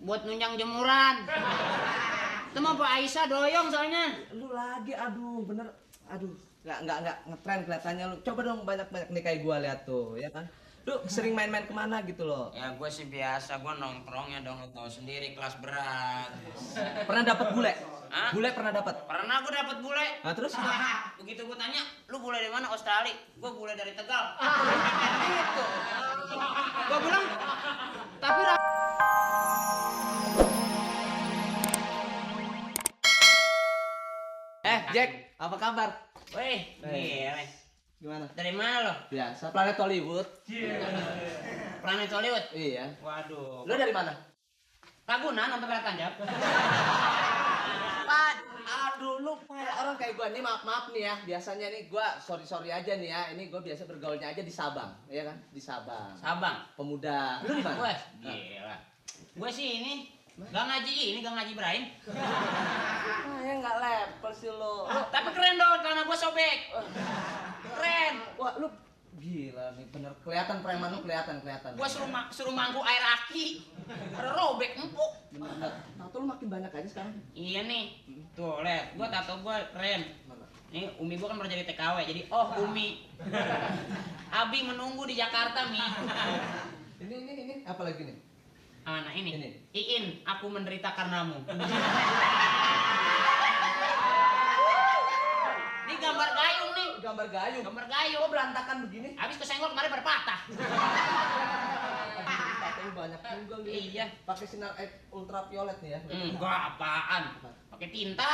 buat nunjang jemuran. Itu mah Pak Aisyah doyong soalnya. Lu lagi, aduh bener, aduh nggak ngetren kelihatannya lu. Coba dong banyak-banyak nih kayak gua lihat tuh, ya kan? Lu sering main-main kemana gitu loh? Ya gue sih biasa, gue nongkrongnya dong, lu tahu sendiri, kelas berat. Pernah dapat bule? Hah? Bule pernah dapat? Pernah gue dapet bule. Nah terus? Begitu gue tanya, lu bule dari mana? Australia. Gue bule dari Tegal. Gitu. Gue bilang, tapi Jack, apa kabar? weh, gila. Gimana? Dari mana lo? Biasa, Planet Hollywood. Planet Hollywood? Iya. Waduh. Lu dari mana? Ragunan sampai Barat Tanjab. Pak, aduh lu orang kayak gua nih, maaf nih ya. Biasanya nih gua sorry aja nih ya. Ini gua biasa bergaulnya aja di Sabang, ya kan? Di Sabang. Sabang. Pemuda. Lu di mana? Wah, gila. Gue sih ini gak ngaji Ibrahim. Ah, ya nggak level sih lo. Tapi keren dong karena gue sobek. Keren. Wah, lu gila nih, bener kelihatan preman lu, kelihatan. Gue suruh mangku air aki. Ada robek empuk. Bener. Tato lu makin banyak aja sekarang. Iya nih. Tuh, lihat. Gue tato gue keren. Mana? Nih, Umi gue kan pernah jadi TKW. Jadi, Umi. Abi menunggu di Jakarta, Mi. Ini apa lagi nih? Nah ini. Ini. Iin, aku menderita karenamu. Ini gambar gayung nih. Gambar gayung. Gambar gayung. Kok berantakan begini? Habis kesenggol kemarin pada patah. Tato lu banyak juga lu. Iya. Pakai sinar ultraviolet nih ya. Enggak, apaan? Pakai tinta.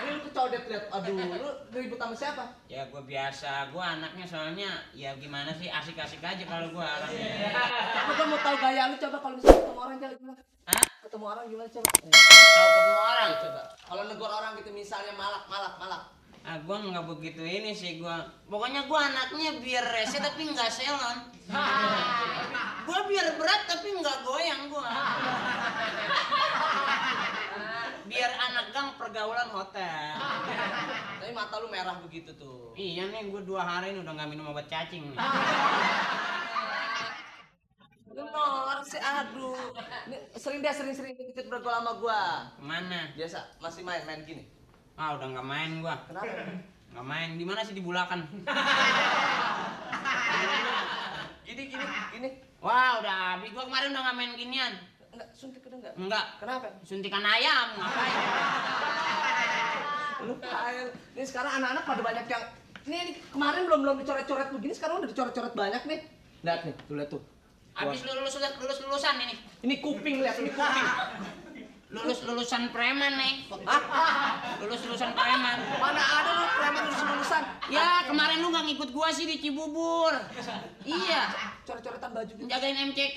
Ini lu kecodet lihat. Aduh, lu ribut sama siapa? Ya gue biasa, gue anaknya soalnya ya gimana sih, asik-asik aja kalau gue orangnya. Coba gua mau tahu gaya lu, coba kalau misalnya ketemu orang gimana? Hah? Ketemu orang gimana coba? Kalau ketemu orang? Coba. Kalau negor orang gitu misalnya malak. Ah, gue nggak begitu ini sih gue. Pokoknya gue anaknya biar rese tapi nggak selon. Gue biar berat tapi nggak goyang gue. Biar anak gang pergaulan hotel. Tapi mata lu merah begitu tuh. Iya nih, gue 2 hari ini udah nggak minum obat cacing nih. Lu norak sih, aduh. Ini sering ikut bergaul sama gua. Kemana? Biasa, masih main gini. Ah, udah nggak main gue. Kenapa? Nggak main. Di mana sih, di Bulakan? Gini. Wah, udah habis. Gue kemarin udah nggak main ginian. Enggak, suntik udah enggak? Enggak. Kenapa? Suntikan ayam, ngapain? Lu kayak ini sekarang anak-anak pada banyak yang ini kemarin belum dicoret-coret begini, sekarang udah dicoret-coret banyak nih. Lihat nih, tuh lihat tuh. Habis lulusan ini. Ini kuping, lihat ini kuping. Lulusan preman nih. Lulusan preman. Mana ada lu preman lulusan? Ya, kemarin lu nggak ngikut gua sih di Cibubur. Iya, Coret-coretan baju gitu. jagain MCK.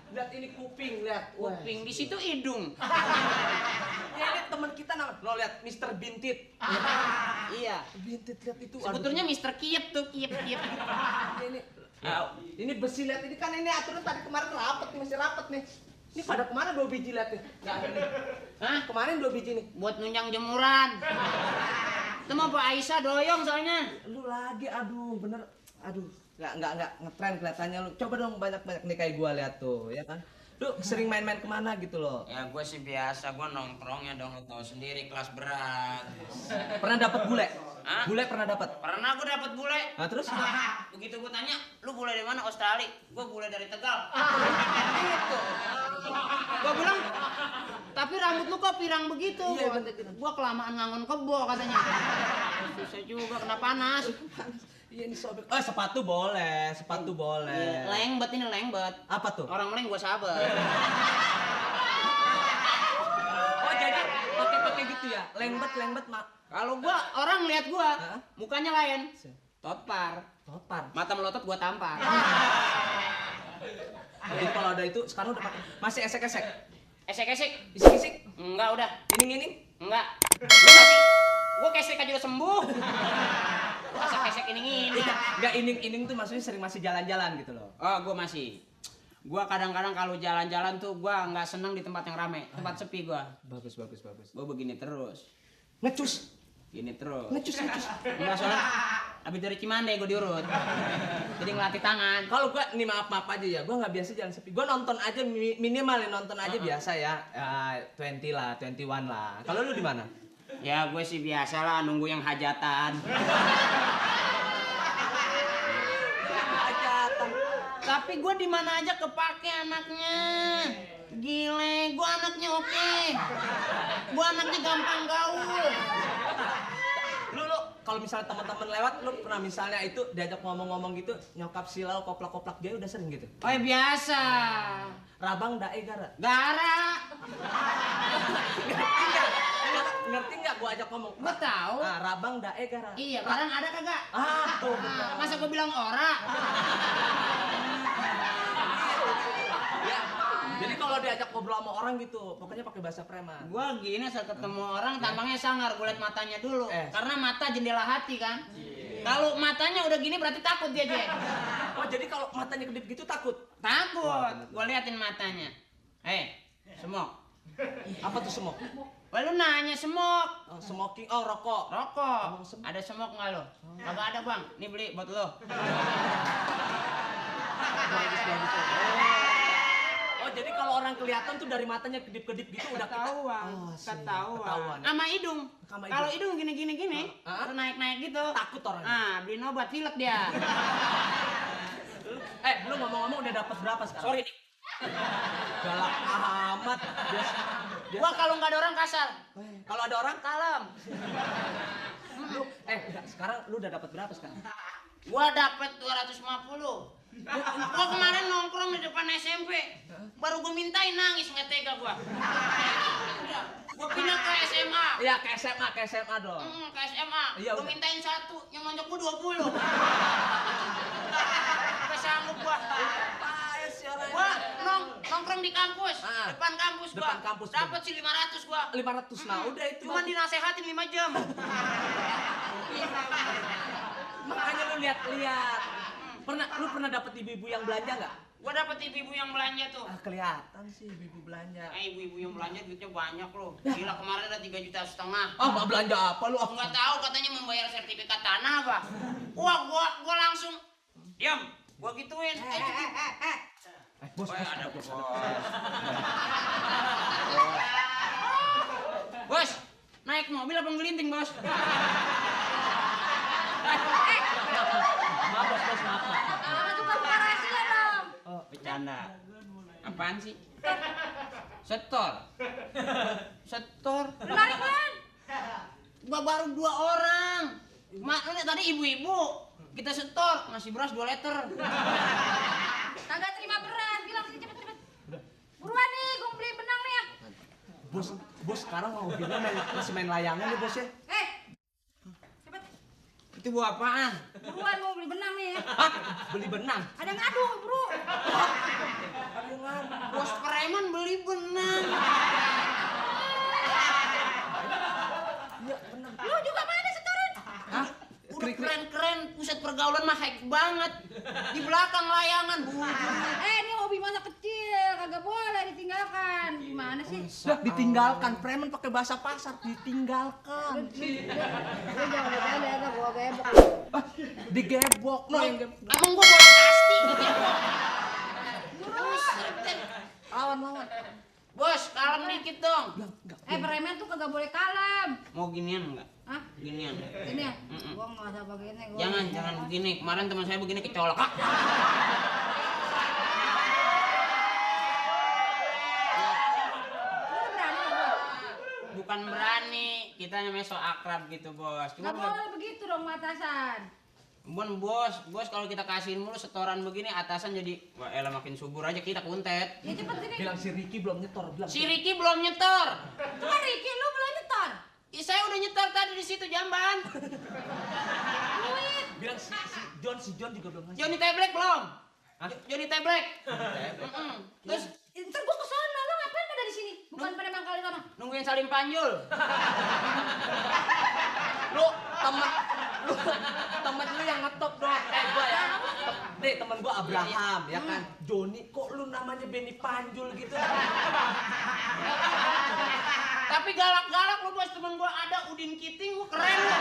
Lihat ini kuping, lihat. Kuping, di situ hidung. Ya, ini teman kita namanya. Lo lihat Mr. Bintit. Iya. Bintit lihat itu. Sebetulnya Mr. Kiep tuh, Kiep. Ini besi, lihat ini kan, ini aturan tadi kemarin masih rapet nih. Ini pada kemana 2 biji, lihat nih. Nggak ada nih. Hah? Kemarin 2 biji nih. Buat nunjang jemuran. Itu mah Pak Aisyah doyong soalnya. Lu lagi, aduh bener, aduh nggak ngetren kelihatannya lu. Coba dong banyak-banyak nih kayak gua lihat tuh, ya kan? Lu sering main-main kemana gitu loh? Ya gue sih biasa, gue nongkrongnya dong, lu tahu sendiri, kelas berat. Pernah dapat bule? Hah? Bule pernah dapat? Pernah gue dapet bule. Nah terus? Begitu gue tanya, lu bule dari mana? Australia. Gue bule dari Tegal. Gitu. Gue bilang, tapi rambut lu kok pirang begitu? Iya, Gue kelamaan ngangon kebo katanya. Susah juga, kena panas. Iya ini sobek. Oh sepatu boleh. Lengbet ini, lengbet. Apa tuh? Orang meleng gue sabar. Oh jadi pakai gitu ya? Lengbet mak. Kalau gua orang lihat gua, Hah? mukanya lain. Totpar. Mata melotot gua tampar. Jadi kalau ada itu sekarang udah pakai. Masih esek-esek. Esek-esek. Isik-isik. Enggak udah. Ining-ining. Enggak. Gua kesek aja udah sembuh. Masa kesek ini. Enggak ining-ining tuh maksudnya sering masih jalan-jalan gitu loh. Oh, gua masih. Gua kadang-kadang kalau jalan-jalan tuh gua nggak seneng di tempat yang rame, tempat sepi gua. Bagus. Gua begini terus. Ngecus. Gini terus. Ngecus. Enggak soalnya Habis dari Cimande gue diurut. Jadi ngelatih tangan. Kalau gua nih maaf aja ya, gua nggak biasa jalan sepi. Gua nonton aja minimal nonton aja biasa ya. 20 lah, 21 lah. Kalau lu di mana? Ya gue sih biasa lah nunggu yang hajatan. Hajatan. Tapi gue di mana aja kepake anaknya. Gile, gue anaknya oke. Gue anaknya gampang gaul. Lu kalau misalnya teman-teman lewat, lu pernah misalnya itu diajak ngomong-ngomong gitu, nyokap silau, koplak-koplak dia udah sering gitu? Oh ya biasa. Rabang dae gara. Gara. Ngerti nggak gua ajak ngomong? Gue tahu. Ah, rabang dae gara. Iya, barang ada kagak? Tuh. Masa gue bilang ora? Ya. Jadi kalau diajak ngobrol sama orang gitu, pokoknya pakai bahasa preman. Gua gini saat ketemu orang tampangnya sangar, gue liat matanya dulu. Karena mata jendela hati kan. Kalau matanya udah gini berarti takut dia, Jack. Oh, jadi kalau matanya kedip gitu takut? Takut. Gua liatin matanya. Semok. Apa tuh semok? Wah, lu nanya semok. Smoking, rokok. Rokok. Ada semok nggak lo? Kagak ada, Bang. Nih beli buat lo. Oh, jadi kalau orang kelihatan tuh dari matanya kedip-kedip gitu udah Ketahuan. Ketahuan. Sama hidung. Sama hidung. Kalau hidung gini, terus naik-naik gitu. Takut orangnya. Beliin obat pilek dia. Lu ngomong-ngomong udah dapat berapa sekarang? Sorry, Dik. Galak amat. Gua kalau nggak ada orang kasar. Kalau ada orang Kalem. lu sekarang lu udah dapat berapa sekarang? Gua dapet 250. Gua kemarin nongkrong di depan SMP. Baru gua mintain nangis nggak tega gua. Gua pindah ke SMA. Iya, ke SMA dong. Ke SMA. Iya, Gua udah. mintain 1, yang nonjok gua 20. Gak sanggup gua. Gua nongkrong di kampus, depan kampus gua. Depan kampus. Dapat sih 500 gua. 500. Nah, udah itu. Cuman dinasehatin 5 jam. Makanya lu lihat-lihat. Lu pernah dapet ibu-ibu yang belanja nggak? Gua dapet ibu-ibu yang belanja tuh. Kelihatan sih ibu-ibu belanja. Ibu-ibu yang belanja duitnya banyak loh. Gila, kemarin ada 3,5 juta. Mau belanja apa lu? Nggak tahu, katanya membayar sertifikat tanah apa. Wah, gua langsung diam. Gua gituin. Bos. Bos, naik mobil apa ngelinting, Bos? Maaf, bos, maaf. Tukang garasinya dong. Bercanda. Apaan sih? Setor. Menarik kan? Gua baru 2 orang. Makanya tadi ibu-ibu kita setor, ngasih beras 2 liter. Kagak terima beras, bilang sini cepet. Buruan nih, gue beli benang nih ya. Bos sekarang mau bilang masih main layangan nih, bos ya. Cepet. Itu buah apaan? Buruan mau beli benang nih ya. Beli benang. Ada ngadu, bro. Bos preman beli benang. Iya, benang. Lu juga mana setoran? Udah keren-keren, pusat pergaulan mah high banget. Di belakang layangan. Ini hobi masa kecil, kagak boleh ditinggalkan. Gimana sih? Sudah ditinggalkan, preman pakai bahasa pasar, ditinggalkan. Lu jangan bercanda, gua gebok. Digebok, yang Emang gua boleh pasti gitu. lawan. Bos, kalem dikit dong. Preman tuh kagak boleh kalem. Mau ginian enggak? Hah? Ginian. Ini ya? Gua nggak usah begini. Jangan begini. Kemarin teman saya begini kecolok. Lu berani sama gua? Bukan berani, kita namanya so akrab gitu, Bos. Nggak boleh begitu dong, atasan. Bos, kalau kita kasihin mulu setoran begini atasan jadi wah elah makin subur aja kita kuntet. Ya cepet sini. Bilang si Ricky belum nyetor, bilang. Si Ricky belum nyetor. Cuma Ricky, lu belum nyetor. Saya udah nyetor tadi di situ jamban. Duit. Bilang si John juga belum ngasih. Johnny Teblek belum? Johnny Teblek. Terus Ntar gua kesana, lu ngapain pada di sini? Bukan pada mangkal di sana. nungguin Salim Panjul. Lu temen lu yang ngetop dong kayak gua ya. Nih temen gua Abraham ya kan. Joni kok lu namanya Benny Panjul gitu. Tapi galak-galak lu, Bos. Temen gua ada Udin Kiting, gua keren lu.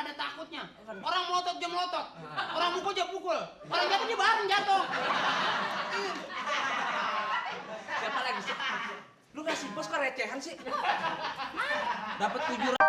nggak ada takutnya. Orang melotot dia melotot, orang mukul dia pukul, orang jatuh dia bareng jatuh. Siapa lagi sih? Lu kasih bos kok recehan sih? Dapat 700